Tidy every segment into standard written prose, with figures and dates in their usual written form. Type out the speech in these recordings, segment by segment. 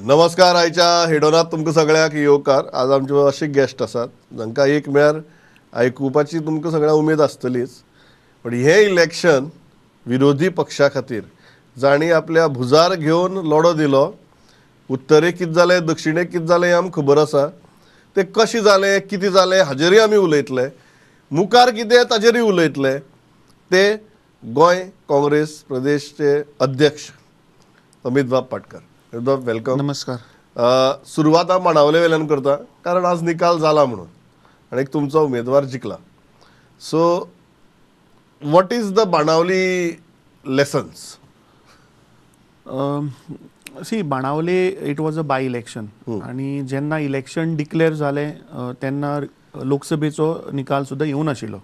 नमस्कार. आयच्या हेडोनात तुमकां सगळ्यांक येवकार. आज आमचे अशे गेस्ट आसात जांकां एक म्हळ्यार आयकुपाची तुमकां सगळ्यांक उमेद आसतलीच, पण हें इलेक्शन विरोधी पक्षा खातीर जांणी आपल्या भुजार घेवन लढो दिलो, उत्तरेक कितें जालें दक्षिणेक कितें जालें हें आमकां खबर आसा, तें कशें जालें कितें जालें हाजेरूय आमी उलयतले, मुखार कितें ताजेरूय उलयतले. ते गोंय काँग्रेस प्रदेशचे अध्यक्ष अमितबाब पाटकर. अमितबाब, welcome. नमस्कार. सुरवात हांव बाणावले वेल्यान करता कारण आज निकाल जाला म्हणून आनी एक तुमचो उमेदवार जिखला. So what is the Benaulim lessons? See, Benaulim it was a by election आनी जेन्ना इलेक्शन डिक्लेअर जालें तेन्ना लोकसभेचो निकाल सुद्दां येवंक नाशिल्लो.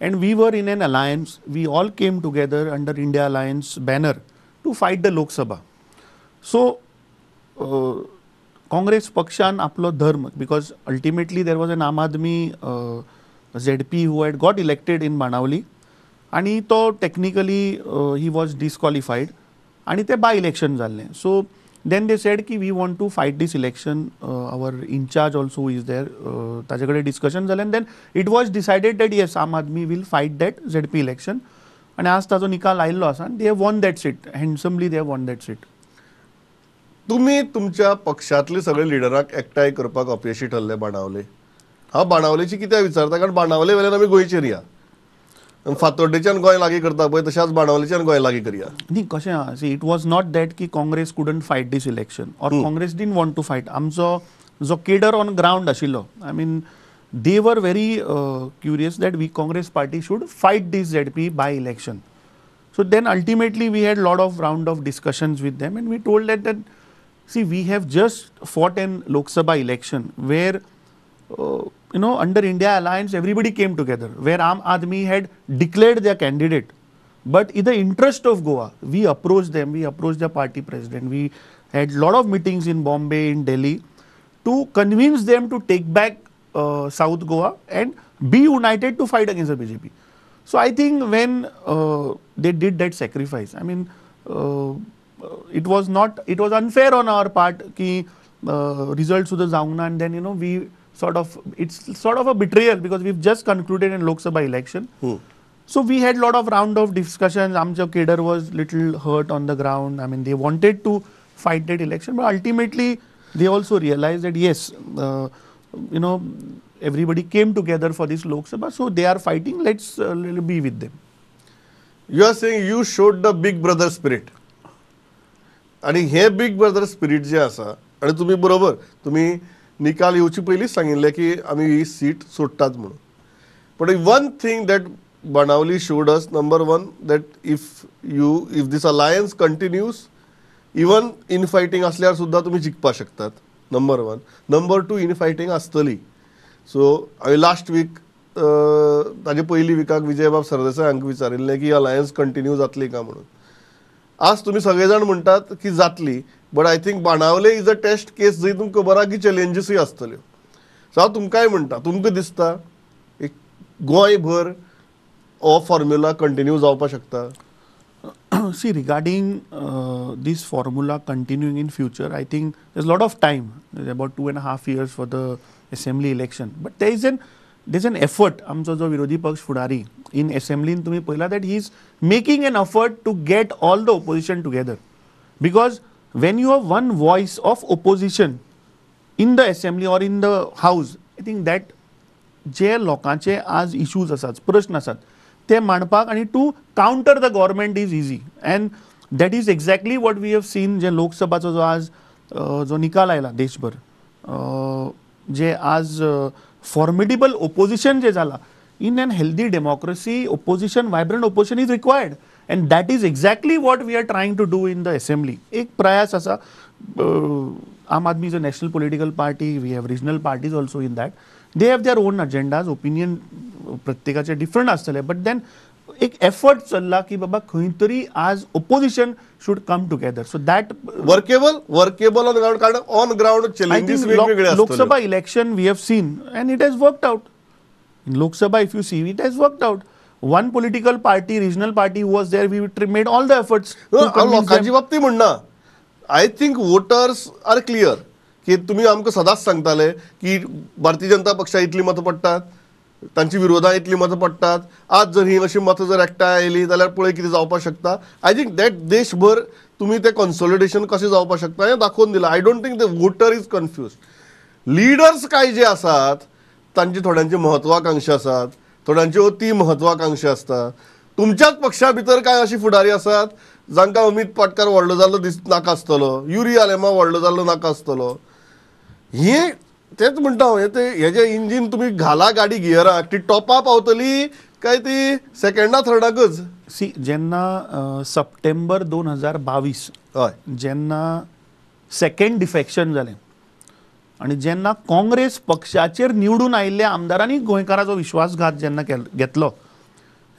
And we were in an alliance, we all came together under India Alliance banner to fight the Lok Sabha. So Congress पक्षान आपलो धर्म, because ultimately there was an Aam Aadmi ZP who had got elected in Benaulim आनी तो technically he was disqualified आनी ते by election जाल्लें. So then they said की we want to fight this election, our incharge also is there, ताजे कडेन discussion जालें आनी then it was decided that yes, Aam Aadmi will fight that ZP election. आनी आज ताजो निकाल आयिल्लो आसा आनी they have won that seat handsomely, they have won that seat. तुमी तुमच्या पक्षांतले सगळे लिडरांक एकठांय करपाक अपयशी ठरले बाणावले. हांव बाणावलेची कित्याक विचारता कारण बाणावले वेल्यान आमी गोंयचेर या, फातोड्डेच्यान गोंय लागीं करता पळय तशेंच बाणावलेच्यान गोंय लागीं करया. न्ही, कशें आहा, see it was not that की Congress couldn't fight this election or Congress didn't want to fight. आमचो जो केडर ऑन ग्रावंड आशिल्लो, I mean they were very curious that we Congress party should fight this ZP by election. So then ultimately we had lot of round of discussions with them and we told that that see, we have just fought an Lok Sabha election where you know, under India Alliance, everybody came together, where Aam Aadmi had declared their candidate. But in the interest of Goa, we approached them, we approached the party president, we had lot of meetings in Bombay, in Delhi, to convince them to take back South Goa and be united to fight against the BJP. So I think when they did that sacrifice, I mean, it was not, it was unfair on our part ki results सुद्धा जावंक ना, and then you know, we sort of, it's sort of a betrayal because we've just concluded in Lok Sabha election. So we had lot of round of discussions. Amcha cadre was little hurt on the ground. I mean, they wanted to fight that election, but ultimately they also realized that yes, you know, everybody came together for this Lok Sabha, so they are fighting, let's be with them. You are saying you showed the big brother spirit. आणि हे big brother spirit जे आसा, आणि तुम्ही बरोबर तुम्ही निकाल येवचे पयलींच सांगिल्लें की आमी ही सीट सोडटात म्हणून. पण one thing that Benaulim showed us, number one, that if you if this alliance continues, even in fighting आसल्यार सुद्दां तुमी जिखपाक शकतात, number one. Number two, in fighting आसतली. सो हांवें लास्ट वीक ताजे पयलीं विकाक विजयबाब सरदेसाय हांकां विचारिल्लें की अलायन्स कंटिन्यू जातली काय म्हणून. आज तुमी सगळे जाण म्हणटात की जातली, but I think Benaulim is a test case जंय तुमकां खबर आहा की चॅलेंजीसूय आसतल्यो. सो हांव तुमकांय म्हणटा, तुमकां दिसता एक गोंयभर हो फॉर्म्युला कंटिन्यू जावपाक शकता? See, regarding this formula continuing in future, I think there's a lot of time. There's about 2.5 years for the assembly election. But there is an effort. आमचो जो विरोधी पक्ष फुडारी in assembly तुम्ही पळयला that he is making an effort to get all the opposition together. Because when you have one voice of opposition in the assembly or in the house, I think that जे लोकांचे आज issues आसात, प्रश्न आसात, ते मांडपाक आनी to counter the government is easy. And that is exactly what we have seen. जे लोकसभाचो जो आज जो निकाल आयला देशभर, जे आज फॉर्मिडेबल ओपोजिशन जे जाला, in an healthy democracy opposition, vibrant opposition is required and that is exactly what we are trying to do in the assembly. एक प्रयास आसा. Aam Aadmi is a national political party, we have regional parties also in that, they have their own agendas, opinion प्रत्येकाचे different आसतले, but then एक effort चल्ला की बाबा खंय तरी आज opposition should come together. So that workable, workable on ground, कारण ऑन ग्रावंड चॅलेंजीस वेगवेगळे आसतले. Lok Sabha election we have seen and it has worked out. In Lok Sabha if you see, it has worked out. One political party, regional party who was there, we made all the efforts. लोकांची बाबतीत म्हणना, I think voters are clear की तुमी आमकां सदांच सांगताले की भारतीय जनता पक्षा इतली मतां पडटात, तांची विरोधां इतली मतां पडटात, आज जर ही अशी मतां जर एकठांय आयली जाल्यार पळय कितें जावपाक शकता. I think that देशभर तुमी तें कॉन्सोलिडेशन कशें जावपाक शकता हें दाखोवन दिलां. I don't think the voter is confuse. Leaders कांय जे आसात तांची थोड्यांची महत्वाकांक्षा आसात, थोड्यांच्यो अति महत्वाकांक्षा आसता. तुमच्याच पक्षा भितर कांय अशी फुडारी आसात जांकां अमीत पाटकार व्हडलो जाल्लो दीस नाका आसतलो, युरी आलेमांव व्हडलो जाल्लो नाका आसतलो. हे तेच म्हणटा हांव, हे ते हेजे इंजीन तुमी घाला गाडी गियराक, ती टॉपा पावतली काय ती सेकंडा थर्डाकच? सी, जेन्ना सप्टेंबर 2022 हय जेन्ना सेकंड डिफेक्शन जालें आनी जेन्ना काँग्रेस पक्षाचेर निवडून आयिल्ल्या आमदारांनी गोंयकाराचो विश्वासघात जेन्ना घेतलो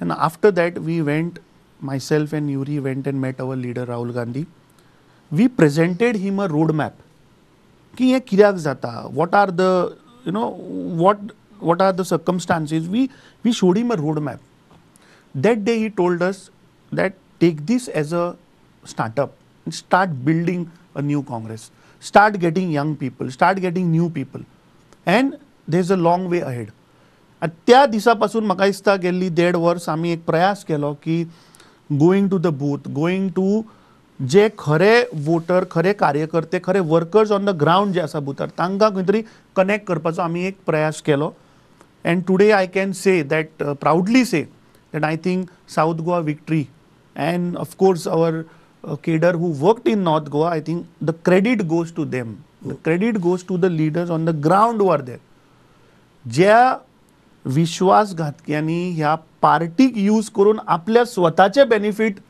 तेन्ना after that we went, myself and Yuri went and met our leader Rahul Gandhi. We presented him a road map की हें कित्याक जाता, what are the you know what are the circumstances. We showed him a road map. That day he told us that take this as a startup, start building a new Congress, start getting young people, start getting new people, and there is a long way ahead. आनी त्या दिसा पासून म्हाका दिसता गेल्ली 1.5 वर्स आमी एक प्रयास केलो की going to the booth, going to जे खरे वोटर, खरे कार्यकर्ते, खरे वर्कर्स ऑन the ground जे आसा बुथार तांकां खंय तरी कनेक्ट करपाचो आमी एक प्रयास केलो. And today I can say that, proudly say that I think South Goa victory and of course our cadre who worked in North Goa, I think the credit goes to them. The credit goes to the leaders on the ground who are there. ज्या विश्वासघातक्यांनी ह्या पार्टीक use करून आपल्या स्वताचे benefit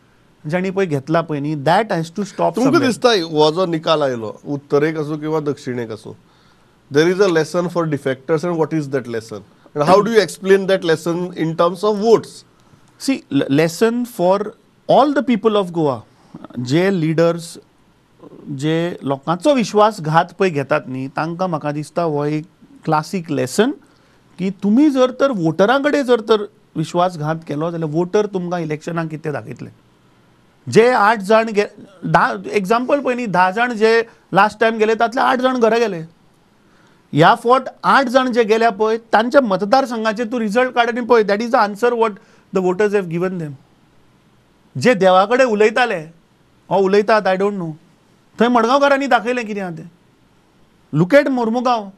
जांणी पळय घेतला पळय न्ही, that has to stop. तुमकां दिसता हो जो निकाल आयलो उत्तरेक आसूं किंवा दक्षिणेक आसूं, there is a lesson for defectors, and what is that lesson and how do you explain that lesson in terms of votes? See, lesson for all the people of Goa, J leaders जे लोकांचो विश्वासघात पळय घेतात न्ही तांकां म्हाका दिसता हो एक क्लासीक लेसन की तुमी जर तर वोटरां कडेन जर तर विश्वासघात केलो जाल्यार वोटर तुमकां इलेक्शनाक कितें दाखयतले. जे 8 जाण 10 एग्जाम्पल पळय न्ही, 10 जाण जे लास्ट टायम गेले तातले 8 जाण घरा गेले. ह्या फावट 8 जाण जे गेल्या पळय तांच्या मतदारसंघाचेर तूं रिजल्ट काड आनी पळय, that is the answer what the voters have given them. जे देवा कडेन उलयताले हो उलयतात I don't know, थंय मडगांवकारांनी दाखयलें कितें आहा तें. Look at Mormugao.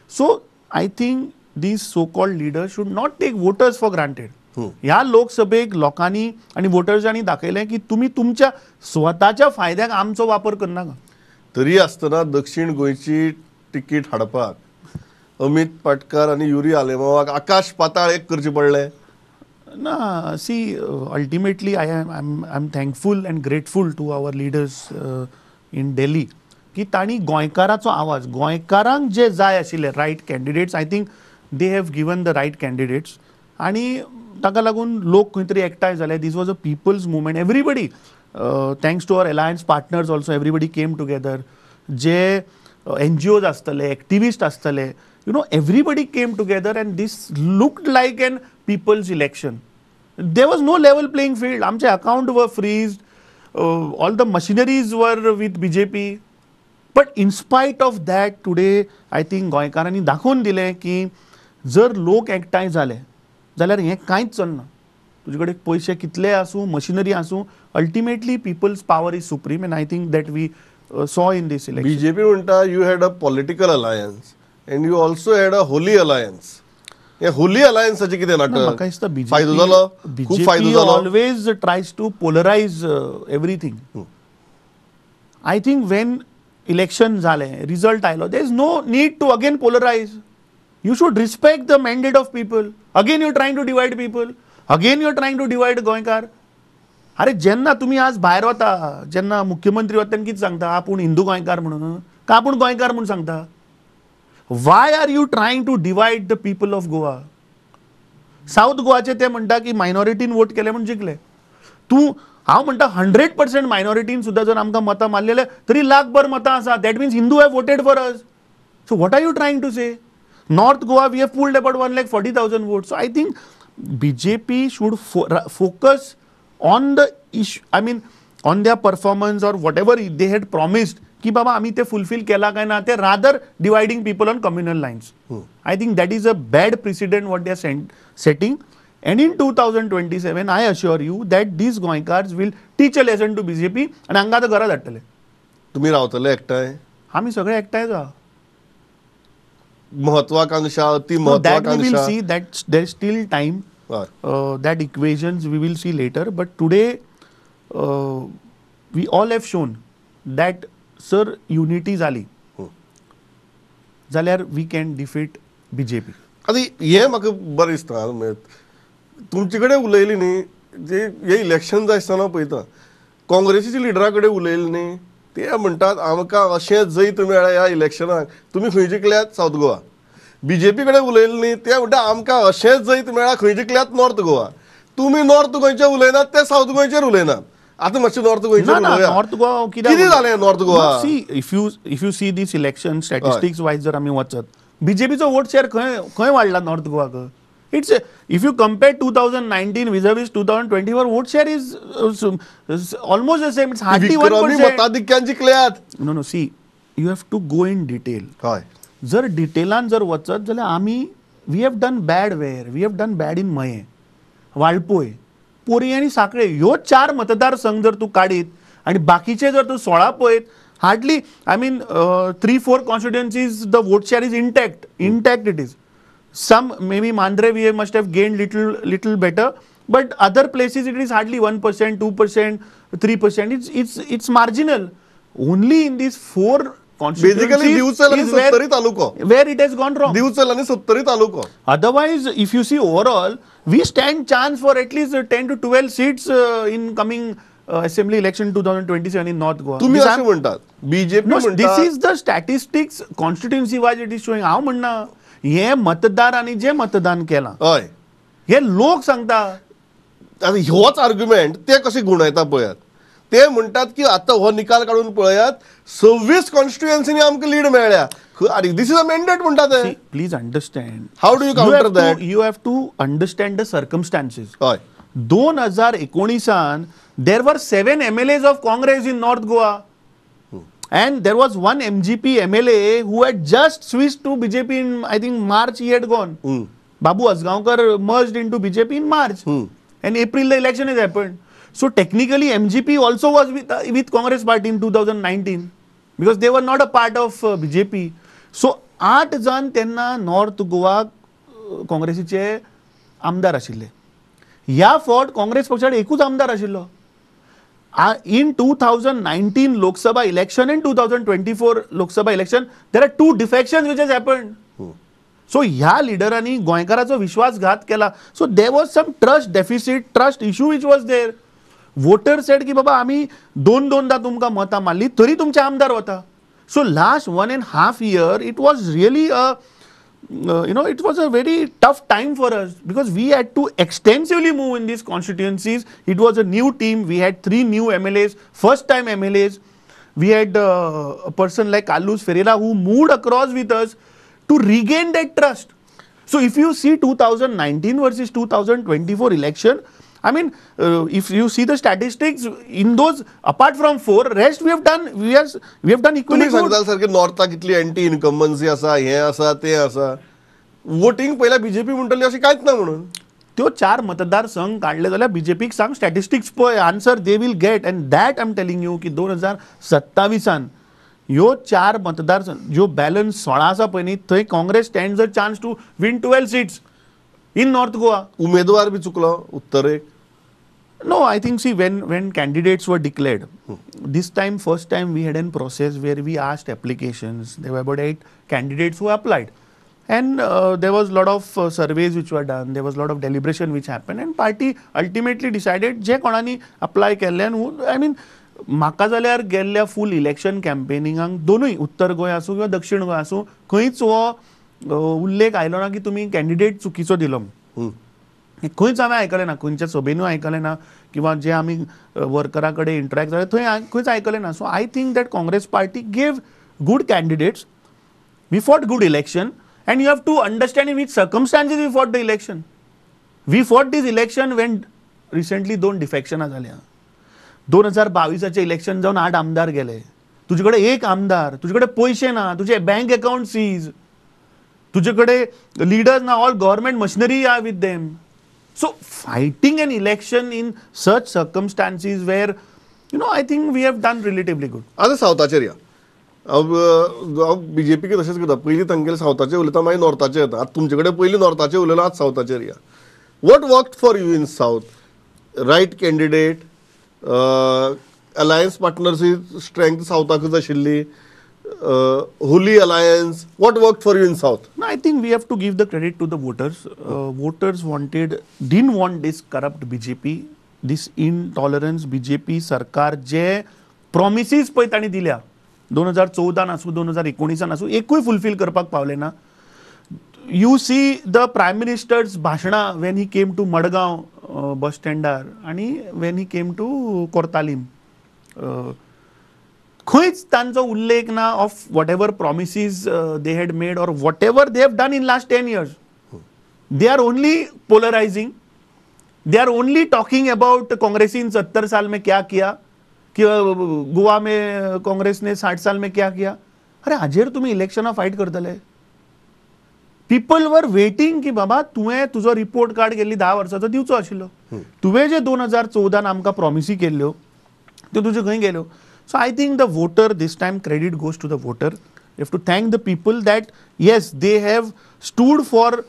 So I think these so called leaders should not take voters for granted. ह्या लोकसभेक लोकांनी आनी वोटर्सांनी दाखयलें की तुमी तुमच्या स्वताच्या फायद्याक आमचो वापर करनाका. तरी आसतना दक्षिण गोंयची तिकीट हाडपाक अमीत पाटकार आनी युरी आलेमांवाक आकाश पाताळ एक करचें पडलें ना. See, ultimately I am thankful and grateful to our leaders in Delhi की तांणी गोंयकाराचो आवाज, गोंयकारांक जे जाय आशिल्ले right candidates, I think they have given the right candidates. आनी ताका लागून लोक खंय तरी एकठांय जाले. This was a people's movement. Everybody, thanks to our alliance partners also, everybody came together. J N G ओज आसतले, एक्टिविस्ट आसतले, you know, everybody came together and this looked like an people's election. There was no level playing field. आमचे account were freezed, all the machineries were with BJP. But in spite of that, today I think गोंयकारांनी दाखोवन दिलें की जर लोक एकठांय जाले जाल्यार हें कांयच चलना. तुजे कडेन पयशे कितले आसूं, मशिनरी आसूं, ultimately people's power is supreme, and I think that we saw in this election. BJP म्हणटा you had a political alliance and you also had a holy alliance. हे होली अलायन्साचें कितें नाटक? म्हाका दिसता फायदो जालो, खूब फायदो जालो. Always tries to polarize everything. I think when election जालें, रिजल्ट आयलो, there is no need to again polarize. You should respect the mandate of people. Again you trying to divide people, again you are trying to divide गोंयकार. अरे जेन्ना तुमी आज भायर वता, जेन्ना मुख्यमंत्री वता तेन्ना कितें सांगता, आपूण हिंदू गोंयकार म्हणून, का आपूण गोंयकार म्हणून सांगता? Why are you trying to divide the people of Goa? South गोवाचे ते म्हणटा की मायनॉरिटीन वोट केले म्हूण जिखले. तूं हांव म्हणटा 100% मायनॉरिटीन सुद्दां जर आमकां मतां मारलेले तरी लाखभर मतां आसा. That means Hindu have voted for us. So what are you trying to say? North Goa we have pulled about 1,40,000 votes. So I think BJP should focus on the issue. I mean, on their performance or whatever they had promised की बाबा आमी ते fulfil केला काय ना, ते rather dividing people on communal lines. I think that is a bad precedent what they are setting. And in 2027 I assure you that these Goenkars will teach a lesson to BJP आनी हांगा आतां घरा धाडटले. तुमी रावतले एकठांय? आमी सगळे एकठांय जा. महत्वाकांक्षा, ती महत्वाकांक्षा, we will see that there is still time. That equations we will see later, but today we all have shown that sir unity जाली जाल्यार we can defeat BJP. आतां हें म्हाका बरें दिसता तुमचे कडेन उलयली न्ही, जे हे इलेक्शन जाय आसतना पळयता काँग्रेसीच्या लिडरा कडेन उलयली न्ही, ते म्हणटात आमकां अशें जैत मेळ्ळें ह्या इलेक्शनाक. तुमी खंय जिखल्यात? सावथ गोवा. बीजेपी कडेन उलयलें न्ही, ते म्हणटा आमकां अशेंच जैत मेळ्ळा खंय जिखल्यात? नॉर्थ गोवा. तुमी नॉर्थ गोंयचेर उलयनात, ते सावथ गोंयचेर उलयनात. आतां मातशें नॉर्थ गोंयचेर उलोवया. नॉर्थ गोवा कितें जालें north Goa? See, if you see this election statistics wise जर आमी वचत, बीजेपीचो वोट शेअर खंय खंय वाडला नॉर्थ गोवाक? It's if you compare 2019 vis-a-vis 2024, vote share is almost the same. It's hardly 1%. मताधिक्यान जिखल्यात. No, no, see, you have to go in detail. हय, जर डिटेलान जर वचत जाल्यार आमी we have done bad where we have done bad in Mayem, Valpoi, Poriem आनी साखळे ह्यो चार मतदारसंघ जर तूं काडीत आनी बाकीचे जर तूं 16 पळयत, hardly I mean 3-4 constituencies the vote share is intact. Intact it is. Some maybe Mandre we must have gained little better, but other places it is hardly 1%, 2%, 3%. It's marginal. Only in these four constituencies basically Divchal आणि सत्तरी तालुको where it has gone wrong. Divchal आणि सत्तरी तालुको. Otherwise, if you see overall, we stand chance for at least 10 to 12 seats in coming assembly election 2027 in North Goa. तुम्ही असे म्हणतात, BJP म्हणतात. This is the statistics constituency wise it is showing. हांव म्हणना हे मतदारांनी जे मतदान केलां हय हे लोक सांगता. आतां होच आर्ग्युमेंट ते कशे गुणयता पळयात. ते म्हणटात की आतां हो निकाल काडून पळयात, 26 कॉन्स्टिट्युएन्सीनी आमकां लीड मेळ्ळ्या आनी this is a mandate म्हणटा ते. Please understand, how do you counter that? You have to understand the circumstances. हय, 2019 there were 7 MLAs of Congress in North Goa. And there was one MGP MLA who had just switched to BJP in, I think, March he had gone. Babu Azgaonkar merged into BJP in March. And April the election has happened. So technically MGP also was with Congress party in 2019 because they were not a part of BJP. So 8 जण तेन्ना north Goa काँग्रेसीचे आमदार आशिल्ले. ह्या फावट काँग्रेस पक्षाक एकूच आमदार आशिल्लो. In 2019 Lok Sabha election and 2024 Lok Sabha election, there are 2 defections which has happened. So ह्या लिडरांनी गोंयकाराचो विश्वासघात केला. So there was some trust deficit, trust issue which was there. Voter said की बाबा आमी दोन दोनदा तुमकां मतां मारली तरी तुमचे आमदार वता. So last 1.5 year it was really a it was a very tough time for us because we had to extensively move in these constituencies. It was a new team. We had 3 new MLAs, first time MLAs. We had a person like Carlos Ferreira who moved across with us to regain that trust. So if you see 2019 versus 2024 election, I mean, if you see the statistics in those, apart from 4, rest we have done, we have done equally good. तुम्ही सारखे नॉर्थाक कितली anti incumbency आसा, हें आसा, तें आसा, voting पयल्या BJP म्हणटली अशें कांयच ना म्हणून. त्यो 4 मतदारसंघ काडले जाल्यार बीजेपीक सांग स्टॅटिस्टिक्स पळय, answer they will get. And that I am telling you की 2027 ह्यो 4 मतदारसंघ ज्यो बॅलन्स 16 आसा पळय न्ही, थंय Congress stands a chance to win 12 seats in North Goa. उमेदवार बी चुकलो उत्तरेक. No, I think, see, when candidates were declared, this time, first time we had a process where we asked applications. There were about 8 candidates who applied. And there was a lot of surveys which were done. There was a lot of deliberation which happened. And party ultimately decided, J कोणानी apply केल्ले, I mean, म्हाका जाल्यार गेल्ल्या फूल election कॅम्पेनिंगाक दोनूय उत्तर गोंय आसूं किंवा दक्षिण गोंय आसूं, खंयच हो उल्लेख आयलो ना की तुमी कॅन्डिडेट चुकीचो दिलो. खंयच हांवें आयकलें ना, खंयच्या सभेनूय आयकलें ना किंवा जे आमी वर्करा कडेन इंटरेक्ट जाले थंय खंयच आयकलें ना. So I think that Congress party gave good candidates, we fought good election, and you have to understand in which circumstances we fought the election. We fought this election when recently 2 डिफेक्शनां जाल्या. 2022 election जावन 8 आमदार गेले, तुजे कडेन एक आमदार, तुजे कडेन पयशे ना, तुजे बँक अकाउंट सीज, तुजे कडेन लिडर्स ना, all government machinery are with them. So fighting an election in such circumstances where you know I think we have done relatively good. आतां सावथाचेर या. हांव बीजेपीक तशेंच करता, पयलीं तांगेले सावथाचेर उलयता, मागीर नॉर्थाचेर येता. आतां तुमचे कडेन पयलीं नॉर्थाचेर उलयलो, आतां सावथाचेर या. What worked for you in south? Right candidate, alliance पार्टनर्सी strength सावथाकूच आशिल्ली, Holy alliance, what worked for you in south? No, I think we have to give the credit to the voters. Voters didn't want this corrupt BJP, this intolerance BJP सरकार जे promises पळय तांणी दिल्या 2014 आसूं 2019 आसूं एकूय fulfil करपाक पावले ना. You see the prime minister's भाशणां when he came to Madgaon bus स्टँडार आनी when he came to Cortalim, खंयच तांचो उल्लेख ना of whatever promises they had made or whatever they have done in last 10 years. They are only polarizing, they are only talking about कांग्रेसीन 70 साल में क्या किया, कि गोवा में कांग्रेस ने 60 साल में क्या किया. अरे हाजेर तुमी इलेक्शनां फायट करतले. पीपल वर वेटिंग की बाबा तुवें तुजो रिपोर्ट कार्ड गेल्ली 10 वर्सांचो दिवचो आशिल्लो, तुवें जे 2014 आमकां प्रॉमिसी केल्ल्यो त्यो तुज्यो खंय गेल्यो. So I think the voter this time, credit goes to the voter. You have to thank the people that yes they have stood for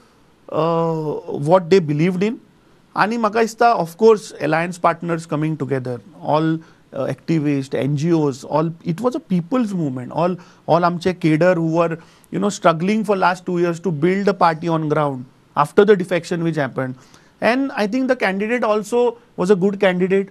what they believed in. आनी म्हाका दिसता of course alliance partners coming together, all activists, NGOs, all, it was a people's movement. All आमचे cadre who were, you know, struggling for last 2 years to build the party on ground after the defection which happened. And I think the candidate also was a good candidate,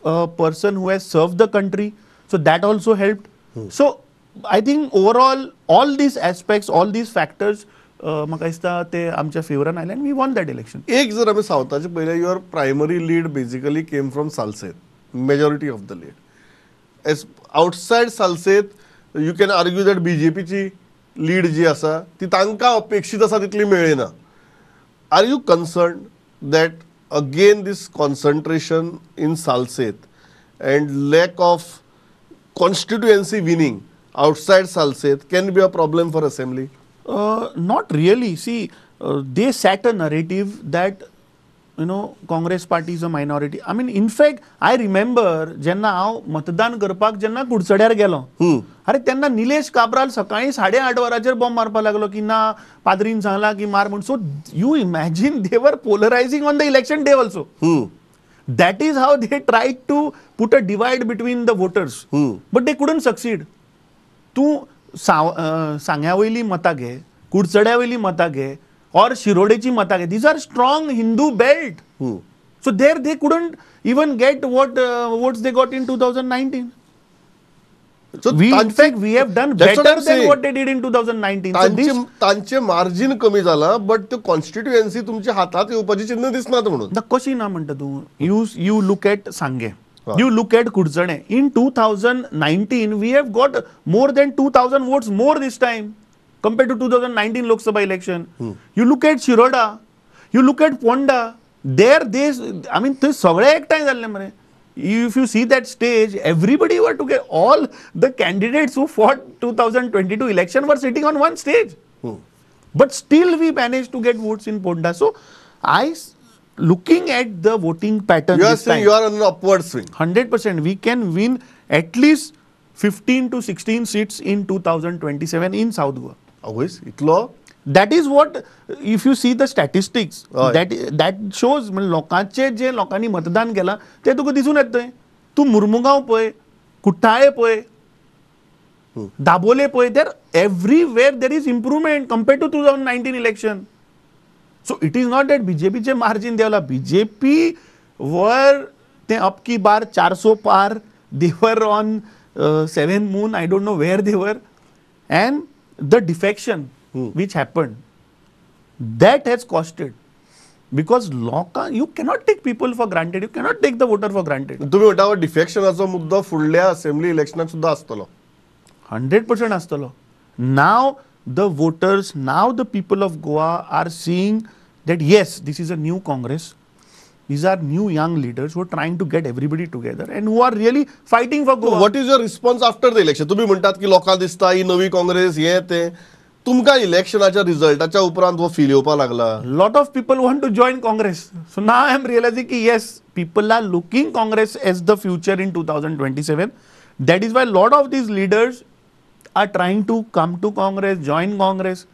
a person who has served the country. So that also helped. So I think overall, all these aspects, all these factors, म्हाका दिसता ते आमच्या फेवरान आयले and we won that election. एक जर आमी सावथाचे पळयल्यार, your primary lead basically came from Salcete, majority of the lead. As outside Salcete, you can argue that BJP ची lead जी आसा ती तांकां अपेक्षीत आसा तितली मेळ्ळी ना. Are you concerned that again this concentration in Salcete and lack of constituency winning outside Salcete can be a problem for assembly? Not really. See, they set a narrative that, you know, Congress party is a minority. I mean, in fact, I remember जेन्ना हांव मतदान करपाक जेन्ना कुडचड्यार गेलो, अरे तेन्ना निलेश काब्राल सकाळी 8:30 वरांचेर बॉम्ब मारपाक लागलो की ना पाद्रीन सांगला की मार म्हूण. So you imagine they were polarizing on the election day also. That is how they tried to put a divide between the voters, but they couldn't succeed. तूं सांग्या वयली मतां घे, कुडचड्या वयली मतां घे, or शिरोडेची मतां घे, these are strong Hindu belt. So there they couldn't even get what votes they got in 2019. So we, in fact, we have done better than what they did in 2019. तांचे मार्जिन कमी जाला, but त्यो constituency तुमच्या हातात येवपाची चिन्ह दिसनात म्हणून. कशी ना म्हणटा तूं? You look at Sanguem, you look at Kudchade. In 2019 we have got more than 2000 votes more this time compared to 2019 Lok Sabha election. You look at Shiroda, you look at Ponda, there they, I mean, ते सगळे एकठांय जाल्ले मरे. If you see that stage, everybody were together. All the candidates who fought 2022 election were sitting on one stage. But still we managed to get votes in Ponda. So I, looking at the voting pattern, you are saying you are on an upward swing. 100%. We can win at least 15 to 16 seats in 2027 in South Goa. Always, itlo. That is what, if you see the statistics, that shows लोकांचे जे लोकांनी मतदान केलां ते तुका दिसून येता. तूं मुर्मुगांव पळय, कुट्टाळे पळय, दाबोले पळय, there everywhere there is improvement compared to 2019 election. So it is not that बीजेपीचे मार्जिन देंवला. बीजेपी वर ते अब की बार 400 पार, they were on 7 moon, I don't know where they were. And the defection which happened, that has costed, because लोकां, you cannot take people for granted, you cannot take the voter for granted. तुम्ही म्हणता डिफेक्शनाचो मुद्दो फुडल्या assembly इलेक्शनाक सुद्धा आसतलो. 100% आसतलो. Now the voters, now the people of Goa are seeing that yes, this is a new Congress. These are new young leaders who are trying to get everybody together and who are really fighting for Goa. What is your response after the election? तुम्ही म्हणतात की लोकांक दिसता ही नवी काँग्रेस हे ते, तुमकां इलेक्शनाच्या रिझल्टाच्या उपरांत हो फील येवपाक लागला? Lot of people want to join Congress. So now I am realizing की yes, people are looking Congress as the future in 2027. That is why lot of these leaders are trying to come to Congress, join Congress.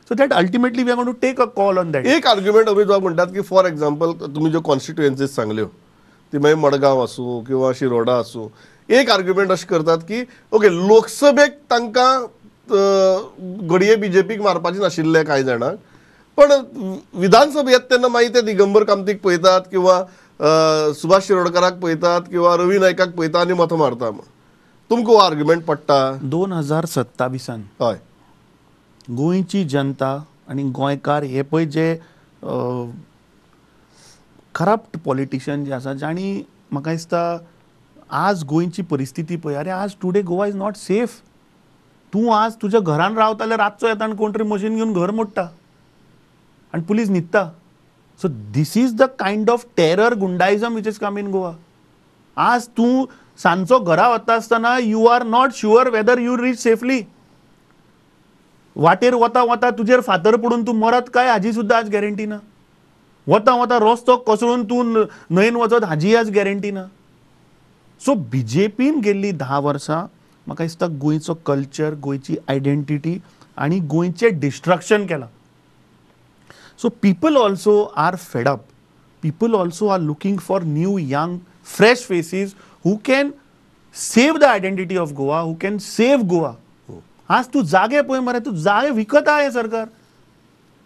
So that ultimately we are going to take a call on that. एक argument Amit बाब म्हणटात की for example तुम्ही ज्यो constituencies सांगल्यो ती मागीर मडगांव आसूं किंवा शिरोडा आसूं, एक आर्ग्युमेंट अशें करतात की ओके लोकसभेक तांकां घडये बीजेपीक मारपाचें नाशिल्लें कांय जाणांक, पण विधानसभेत तेन्ना मागीर ते दिगंबर कामतीक पळयतात किंवा सुभाष शिरोडकराक पळयतात किंवा रवी नायकाक पळयता आनी मतां मारता. तुमकां हो आर्ग्युमेंट पडटा? 2027 हय, गोंयची जनता आनी गोंयकार हे पळय जे करप्ट पॉलिटिशियन जे आसा, जांणी म्हाका दिसता आज गोंयची परिस्थिती पळय, अरे आज today Goa is not safe. तूं आज तुज्या घरान रावता जाल्यार रातचो येता आनी कोण तरी मशीन घेवन घर मोडटा आनी पुलीस न्हिदता. So this is the kind of terror goondaism which is come in Goa. आज तूं सांजचो घरा वता आसतना you are not sure whether you reach safely. वाटेर वता वता तुजेर फातर पडून तूं मरत काय हाजी सुद्दां आज गॅरंटी ना. वता वता रस्तो कोसळून तूं न्हंयेन वचत हाजी आज गॅरंटी ना. सो बीजेपीन गेल्ली 10 वर्सां म्हाका दिसता गोंयचो कल्चर, गोंयची आयडेंटिटी आनी गोंयचें डिस्ट्रक्शन केलां. So people also are fed up. People also are looking for new young fresh faces who can save the identity of Goa, who can save Goa. आज तूं जागे पळय मरे, तूं जागे विकता हें सरकार,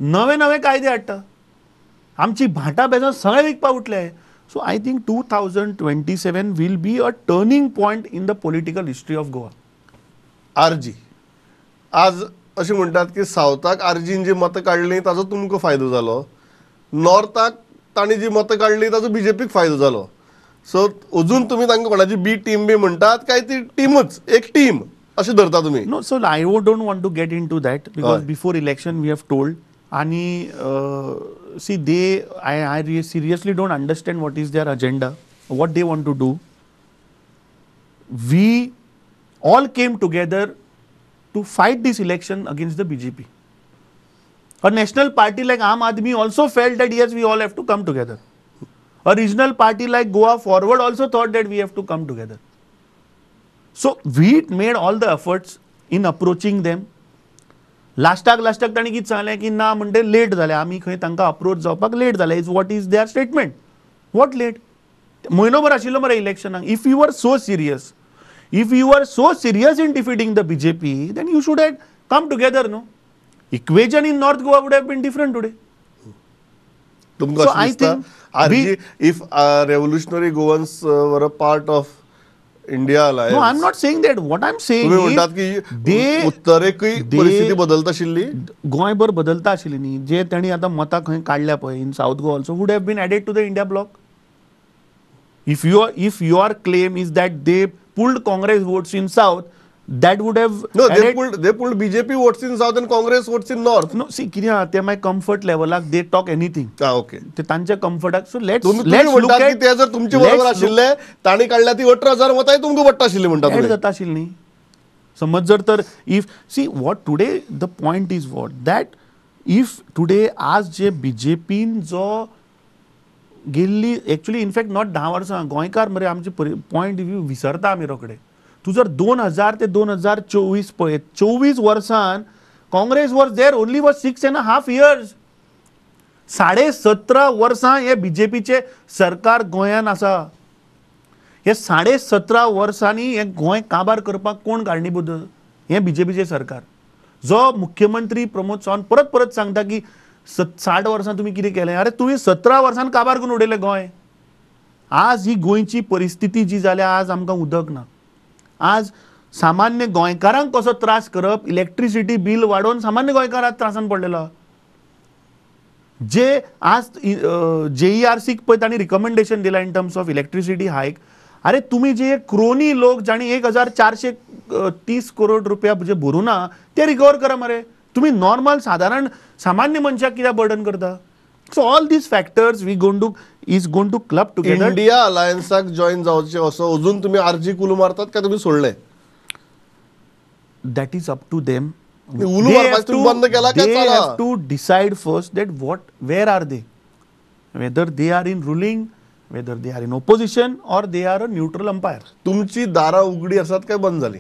नवे नवे कायदे हाडटा, आमची भाटां बेजां सगळें विकपाक उठले. So I think 2027 will be a turning point in the political history of Goa. RG आज अशें म्हणटात की सावथाक आरजीन जी मतां काडलीं ताजो तुमकां फायदो जालो, नॉर्थाक तांणी जी मतां काडलीं ताजो बीजेपीक फायदो जालो. सो अजून तुमी तांकां कोणाची बी टीम बी म्हणटात काय ती टिमूच एक टीम अशें धरता तुमी? No, so I don't want to get into that because before election we have told. आनी see they I seriously don't understand what is their agenda, what they want to do. We all came together to fight this election against the BJP. A national party like Aam Aadmi also felt that yes, we all have to come together. A regional party like Goa Forward also thought that we have to come together. So we made all the efforts in approaching them. लास्टाक लास्टाक तांणी कितें सांगलें की ना म्हणटे late जालें, आमी खंय तांकां अप्रोच जावपाक लेट जालें. Is what is their statement. What late? म्हयनोभर आशिल्लो मरे इलेक्शनाक. If you are so serious, if you are so serious in defeating the BJP, then you should have come together. No equation in North Goa would have been different today. तुमकां अशें दिसता RG if Revolutionary Goans were a part of India Alliance? No, I am not saying that. What I am saying तुम्ही म्हणटात की उत्तरेकूय परिस्थिती बदलता आशिल्ली, गोंयभर बदलता आशिल्ली न्ही. जे तांणी आतां मतां खंय काडल्या पळय in South Goa also would have been added to the India bloc. If your claim is that they pulled Congress votes in South, that would have no, they pulled BJP votes in South and Congress votes in North. No, see कितें आहा ते मागीर comfort लेवलाक they talk anything. Okay, ते तांच्या कम्फर्टाक. So let's look at ते जर तुमचे बरोबर आशिल्ले तांणी काडल्या ती 18,000 मतांय तुमकां पडटा आशिल्ली म्हणटा तुमी, जाता आशिल्ली न्ही. समज जर तर if see what today the point is what that if today आज जे बीजेपीन जो गेल्ली एक्चुअली इनफॅक्ट not 10 वर्सां गोंयकार मरे आमचे पॉयंट विसरता आमी रोखडे. तूं जर 2000 ते 2024 पळयत, 24 वर्सान Congress was there only for 6.5 years. 17.5 वर्सां हे बीजेपीचे सरकार गोंयान आसा. हे 17.5 वर्सांनी हे गोंय काबार करपाक कोण कारणीभूत? हे बीजेपीचे सरकार. जो मुख्यमंत्री प्रमोद सावंत परत परत सांगता की 60 वर्सां तुमी कितें केलें, अरे तुवें 17 वर्सान काबार करून उडयलें गोंय. आज ही गोंयची परिस्थिती जी जाल्या, आज आमकां उदक ना, आज सामान्य गोंयकारांक कसो त्रास करप, इलेक्ट्रिसिटी बील वाडोवन सामान्य गोंयकार आज त्रासान पडलेलो. जे आज जेईआरसीक पळय तांणी रिकमेंडेशन दिलां in terms of electricity hike. अरे तुमी जे क्रोनी लोक जांणी 1430 करोड रुपया जे भरूं ना ते रिकवर करा मरे. तुमी नॉर्मल सादारण सामान्य मनशाक कित्याक बर्डन करता? So all these factors we going to is going to club together. India अलायन्साक join जावचे असो अजून तुम्ही आरजी कुलू मारतात का तुम्ही सोडले? That is up to them. उलू मारपाक तुम्ही बंद केला काय? They have to decide first that what where are they, whether they are in ruling, whether they are in opposition or they are a neutral umpire. तुमची दारा उघडी असतात काय बंद झाली?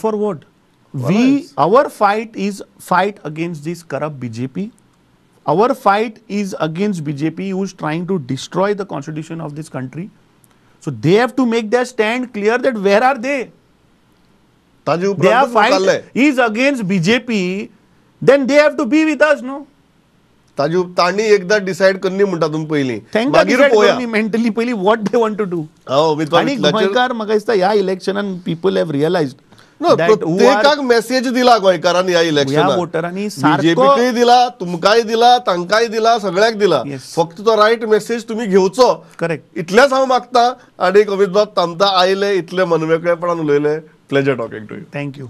For what? We our fight is fight against this corrupt BJP. Our fight is against BJP who is trying to destroy the constitution of this country. So they have to make their stand clear that where are they? Their fight is against BJP, then they have to be with us, no? तांणी एकदा decide करनी म्हणटा तुमी पयलीं, मागीर पळोवया mentally पयलीं what they want to do. आनी गोंयकार म्हाका दिसता ह्या इलेक्शनान पीपल have realised प्रत्येकाक मेसेज दिला गोंयकारांनी ह्या इलेक्शनाक, वोटरांनी बीजेपीकय दिला, तुमकांय दिला, तांकांय दिला, सगळ्याक दिला. फक्त तो रायट मेसेज तुमी घेवचो. करेक्ट. इतलेंच हांव मागता. आनी अमित बाब तामता आयले, इतले मनमेकळेपणान उलयले. Pleasure talking to you. Thank you.